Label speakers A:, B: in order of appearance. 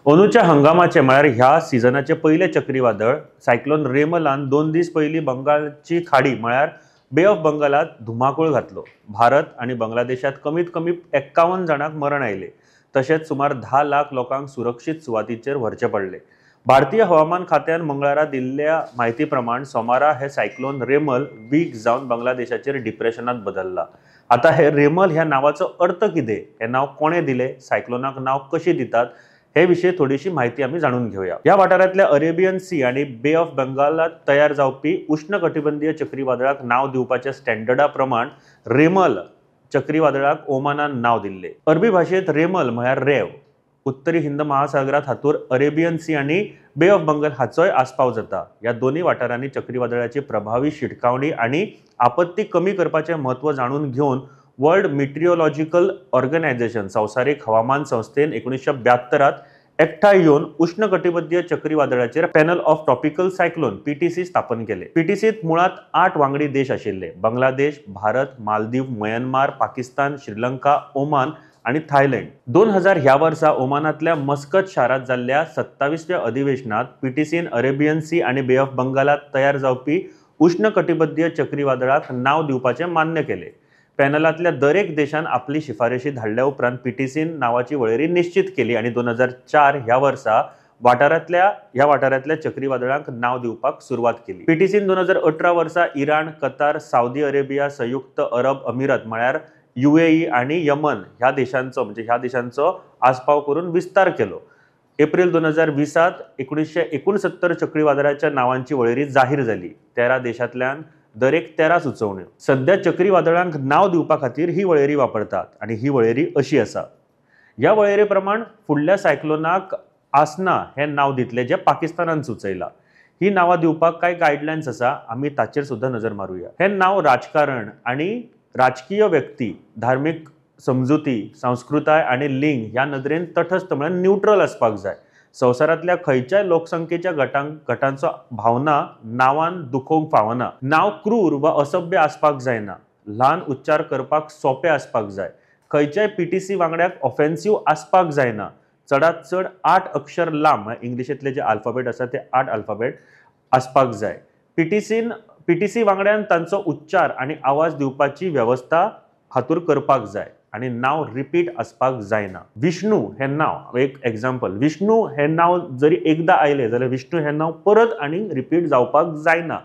A: अंदूच्या हंगामाचे म्हळ्यार ह्या सिजनाचे पयले चक्रीवादळ सायक्लोन रेमलान 2 दीस पयलीं बंगालची खाडी म्हळ्यार बे ऑफ बंगालात धुमाकूळ घातलो. भारत आनी बांगलादेशात कमीत कमी 51 जाणांक मरण आयले, तशेंच सुमार 10 लाख लोकांक सुरक्षीत सुवातीचेर व्हरचे पडले. भारतीय हवामान खात्यान मंगळारा दिल्ल्या म्हायती प्रमाण सोमारा हे सायक्लोन रेमल वीक जावन बांगलादेशाचेर डिप्रेशनात बदलला. आतां हे रेमल ह्या नावाचो अर्थ कितें, हे नांव कोणें दिलें, सायक्लोनाक नांव कशी दितात हे विशीं थोडीशी म्हायती आमी जाणून घेवया. ह्या वाठारांतल्या अरेबियन सी आनी बे ऑफ बंगालात तयार जावपी उश्णकटिबंधीय चक्रीवादळाक नांव दिवपाच्या स्टँडर्डा प्रमाण रेमल चक्रीवादळाक ओमानान नांव दिल्लें. अरबी भाशेंत रेमल म्हळ्यार रेव. उत्तरी हिंद महासागरात हातूर अरेबियन सी आनी बे ऑफ बंगाल हाचोय आस्पाव जाता. ह्या दोनूय वाठारांनी चक्रीवादळाची प्रभावी शिटकावणी आनी आपत्ती कमी करपाचें म्हत्व जाणून घेवन वर्ल्ड मिट्रियोलॉजिकल ऑर्गनायझेशन संवसारीक हवामान संस्थेन 1972 एकठांय येवन उश्णकटिबंधीय चक्रीवादळाचेर panel of tropical cyclone PTC स्थापन केले. पीटीसीत मुळांत 8 वांगडी देश आशिल्ले: बांगलादेश, भारत, मालदीव, म्यानमार, पाकिस्तान, श्रीलंका, ओमान आनी थायलंड. 2000 ह्या वर्सा ओमानांतल्या मस्कत शारांत जाल्ल्या 27व्या अधिवेशनात पीटीसीन अरेबियन सी आनी बे ऑफ बंगालात तयार जावपी उश्णकटिबंधीय चक्रीवादळाक नांव दिवपाचें मान्य केलें. पॅनलांतल्या दरेक देशान आपली शिफारशी धाडल्या उपरांत पीटीसीन नांवाची वळेरी निश्चित केली आनी 2004 ह्या वर्सा ह्या वाठारांतल्या चक्रीवादळांक नांव दिवपाक सुरवात केली. पीटीसीन 2018 वर्सा इराण, कतार, सावदी अरेबिया, संयुक्त अरब अमिरात म्हळ्यार युएई आनी यमन ह्या देशांचो म्हणजे ह्या देशांचो आस्पाव करून विस्तार केलो. एप्रिल 2020 1969 चक्रीवादळाच्या नावांची वळेरी जाहीर जाली. 13 देशांतल्यान दरेक 13 सुचोवण्यो. सध्या चक्रीवादळांक नांव दिवपा खातीर ही वळेरी वापरतात आनी ही वळेरी अशी आसा. ह्या वळेरे प्रमाण फुडल्या सायक्लोनाक आसना हें नांव दितले जें पाकिस्तानान सुचयलां. ही नांवां दिवपाक कांय गायडलायन्स आसा, आमी ताचेर सुद्दां नजर मारुया. हें नांव राजकारण आनी राजकीय व्यक्ती, धार्मीक समजुती, संस्कृताय आनी लिंग ह्या नदरेन तटस्थ म्हळ्यार न्यूट्रल आसपाक जाय. संवसारांतल्या खंयच्याय लोकसंख्येच्या गटांचो भावना नांवान दुखोवंक फावना. नांव क्रूर वा असभ्य आसपाक जायना. ल्हान उच्चार करपाक सोंपें आसपाक जाय. खंयच्याय पीटीसी वांगड्याक ऑफेन्सीव आसपाक जायना. चडांत चड 8 अक्षर लांब, इंग्लिशेंतले जे अल्फाबेट आसा ते 8 अल्फाबेट आसपाक जाय. पीटीसी वांगड्यान तांचो उच्चार आनी आवाज दिवपाची वेवस्था हातूर करपाक जाय आनी नांव रिपीट आसपाक जायना. विष्णू हें नांव एक एग्जाम्पल, विष्णू हें नांव जरी एकदां आयलें जाल्यार विष्णू हें नांव परत आनी रिपीट जावपाक जायना.